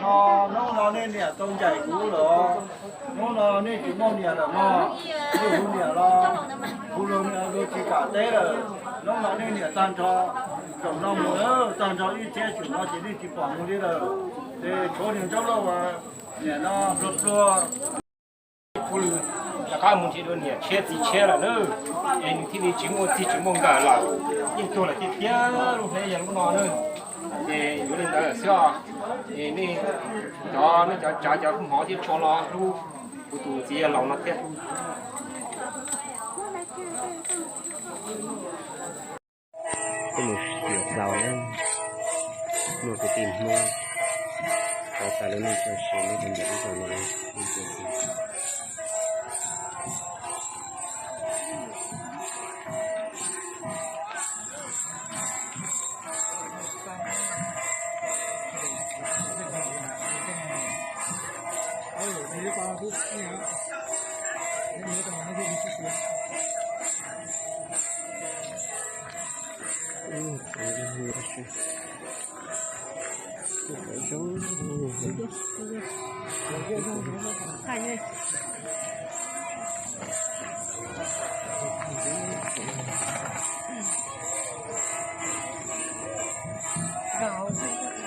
No, hnub no nej niam tau ncaim kuv lawm, hnub no nej tsis muaj niam lawm mog, nej hu niam los hu luag tsis kam teb lawm. Hnub no nej niam tag nrho, zaum no mus tag nrho ib txhiab xyoo no ces nej tsis pom mus li lawm. Ces tshuav niag Ntsaub Lauj niam no pluag pluag. Kuv rov qab mus nrhiav dua niam tshiab txiv tshiab lawm na, es nws thiaj li tsis muaj txij tsis muaj nkawm lawm, yeej tuag lawm tiag tiag lub hnub yog lub no na. Ces yuav li ntawd xwb os. Es nej cov, nej cov tsav cov hmov thiab tsho los hlub kuv tus txiv yawg laus no thiab. Koj mus xyuas plaws na, muaj kwv tij Hmoob tau tas lub neej txoj sia nyob rau ntawm lub zos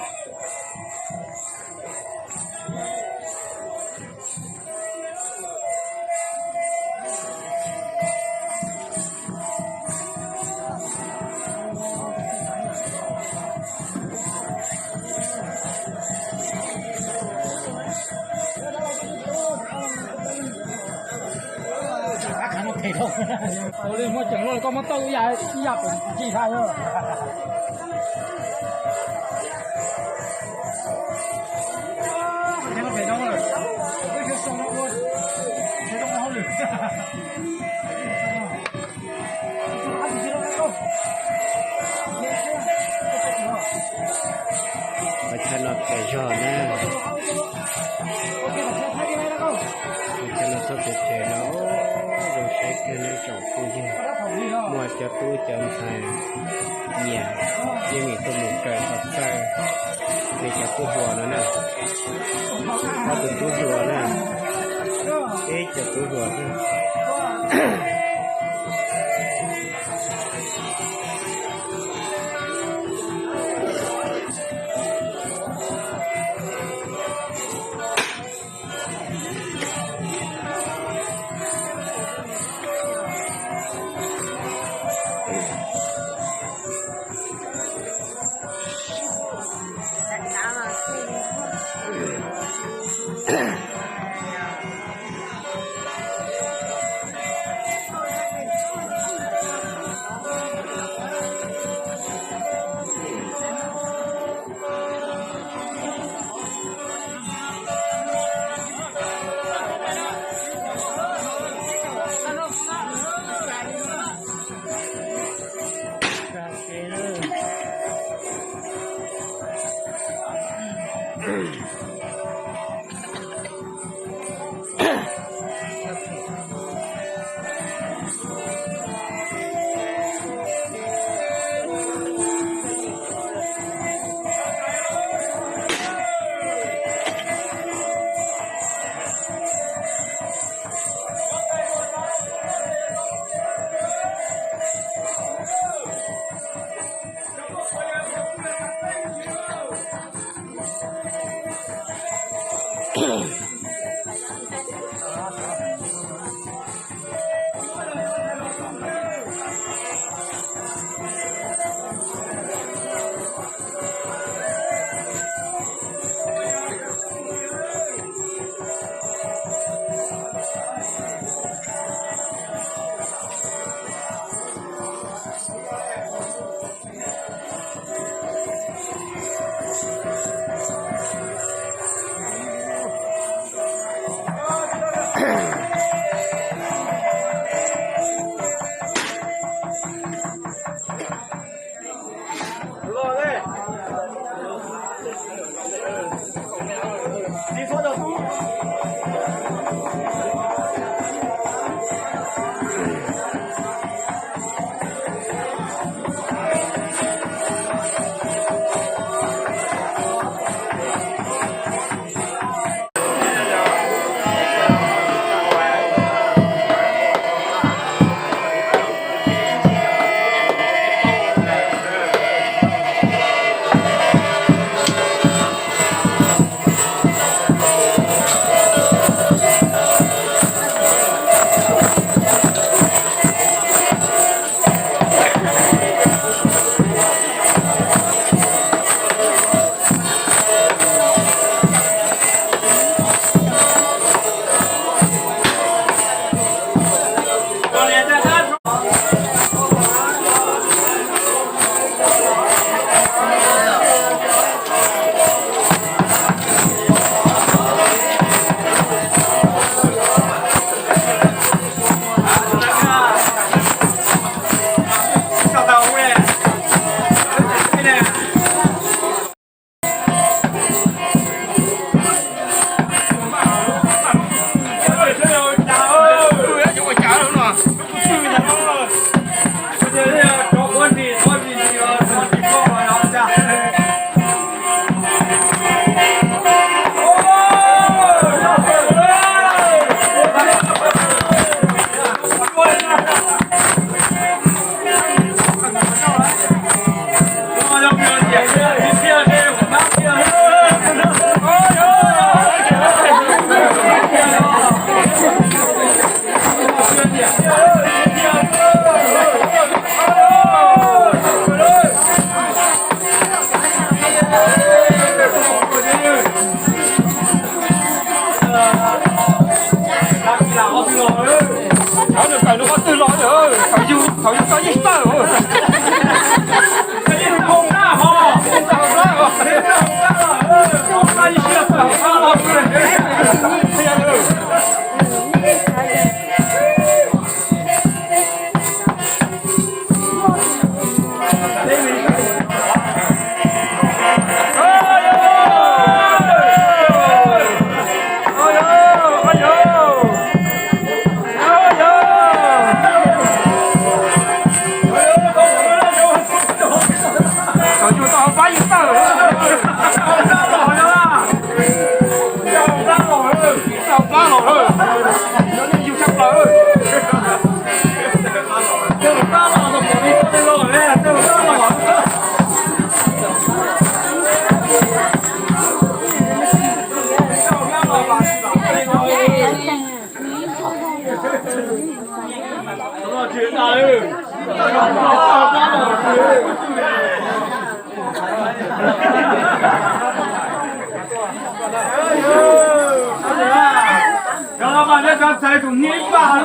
no. Ua li muaj ceem luaj koj muab tawj ib yam, ib yam pem ncig thaj. Qhov chaw no pem zog na. Qhov chaw no txhob pem pem no, zoo saib kawg nej tsoom phooj ywg. Muaj cov tub cov ntxhais nyiam yeej tuaj mus kawm xov xwm li cov tub hluas no na. Ob tug tub hluas na, ib cov tub hluas xwb. Thaum yus tau yeej tawj.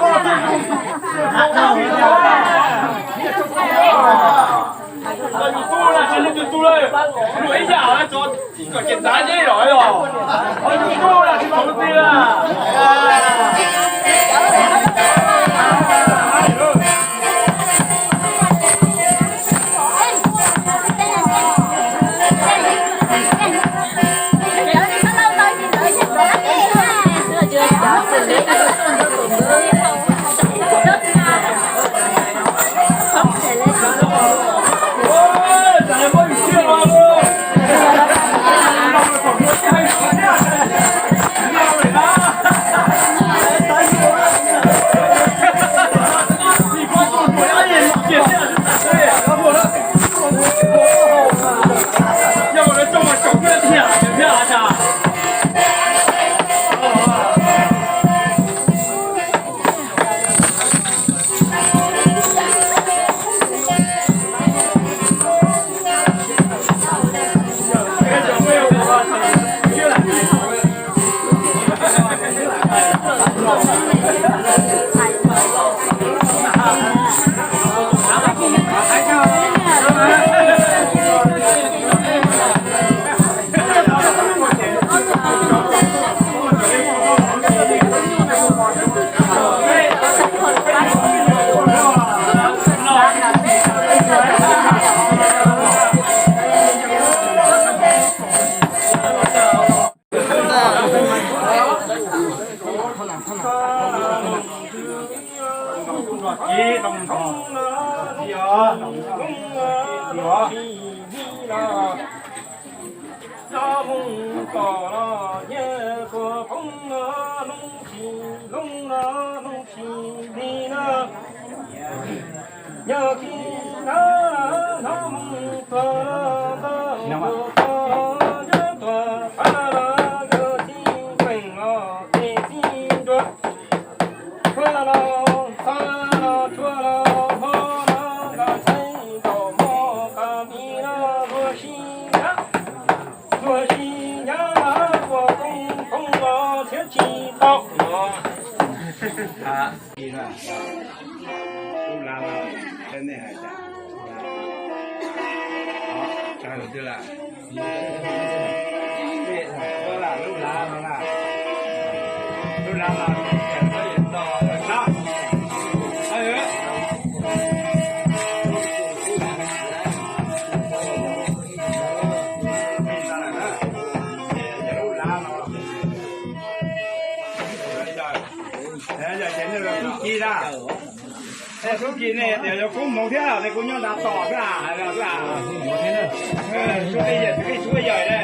Yog ces nej los tub ci na, nej tub ci nej tias yuav kub hmoov thiab los nej kuj nyob nram tom xwb, tub yawm ne.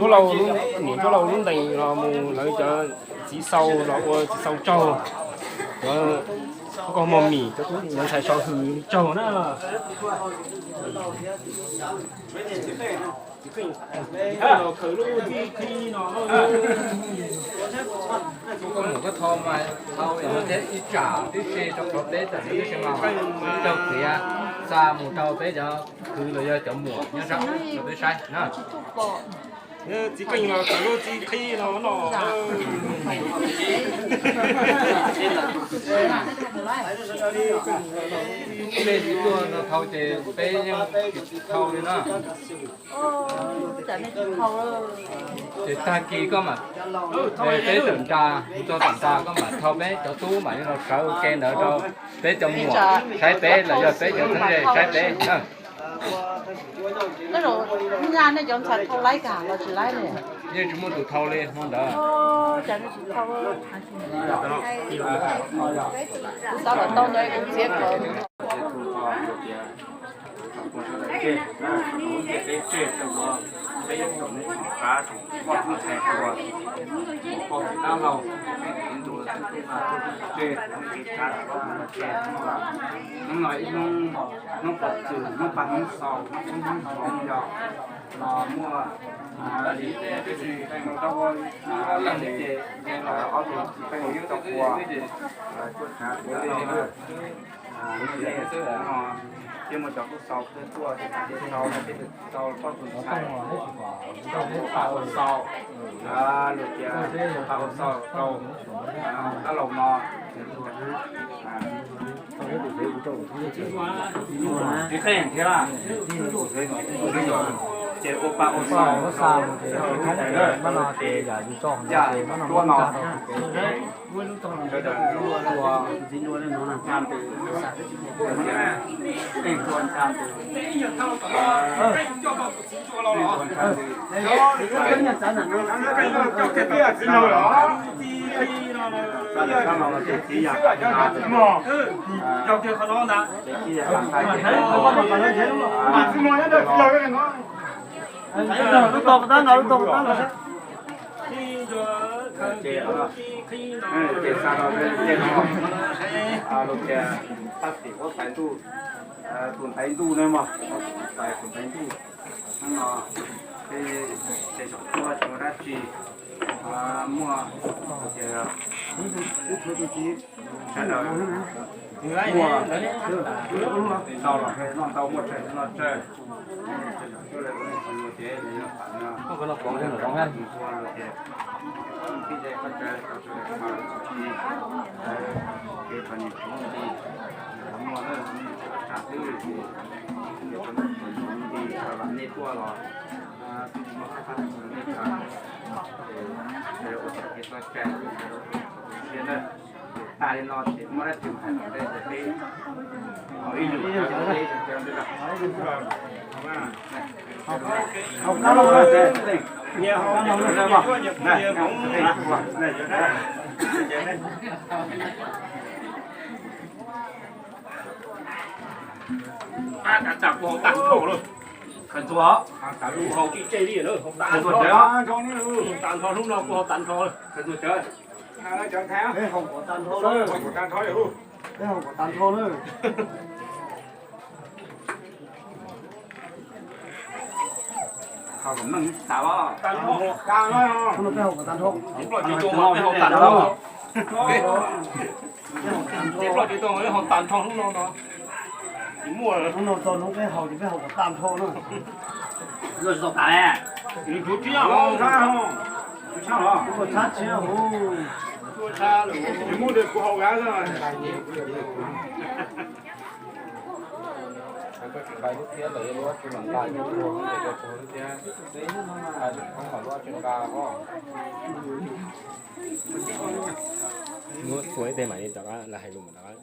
Tub laug, niam tub laug lub ntees los mus lawv cov txiv xaus los ua txiv xaus tsaug, cov koj mos mis cov tub ntxhais so hws tsaug na. Koj mus koj thau mas thau thiab ib tsam tib si rau qhov peb tam sim no tib si mas rau txiav xa mus rau peb cov kwv los yog cov muam nyob rau peb saib na. Txiv qeej los khaws lub txiv qhib no no. Tej tsis tuaj no thau ces peb yeej tsis thau li na. Ces tag kis koj mam, peb tawm nra, mus rau tom nra koj mam thau peb cov tub mam li los sawv ua ke ntawd rau peb cov muam saib peb los yog peb cov txheeb ze saib peb. Nyaj nej cov ntxhais thau laib kas los tsis laib ne? Yeej tsis muaj tus thau li hmo ntawd. Cas nej tsis thau? Kuv xav kom tau ntawd kuv txiav kom. Hnub no ib hnub, hnub pov txwm, hnub paj hnub xaus, hnub poob hnub hloov yog los muaj li peb tsis peb mus rau ua li ces ob tug txiv peb mus rau ua cuab tsav ua li no. Thiab muaj cov tub xaus tuaj tuaj ces tsis xaus no peb tsis xaus pob tw ntxhais. Ua pa ua xaus, luag tias ua pa ua xaus rau tab laus no. Txiv qeej thiab ces ua pa ua xaus, yam tuab no. Sawv daws ua ntxa ntws, ua ntxa ntws, ua ntxa ntws. Lub tog tab no, lub tog tab no. Ces xa rau ces no, lus tias tag tim huab tais ntuj, tus ntaiv ntuj ne mog, tais tus ntaiv ntuj. Hnub no peb ces saum tuaj tsis ua dab tsi, muaj ces sawv daws muaj ntau los noj ntau, muaj tsawg noj tsawg. Tas li no ces muaj dab tsi hais rau peb, ib lus. Kuv haus tag nrho lawm. Kuv haus tsis tseg li lawm, haus tag nrho. Tag nrho, hnub no kuv haus tag nrho lawm. Tsis ploj tsis tuag, peb haus tag nrho. Tsis ploj tsis tuag, peb haus tag nrho hnub no no. Tsis muaj. Hnub no txog hnub peb haus ces peb haus kom tag nrho na. Nws tsis tau tas li. Nws tsuav tshiab, tsuav tshab los. Tsuav tshab, tsis muaj nws kuv haus gab xwb. Koj tsis nqa lub thiab los yuav lub tsis los nqa, lub thiab, lub tsis nqa os. Muab tua ib teg mam li rov qab, lawv hais lus mam rov qab.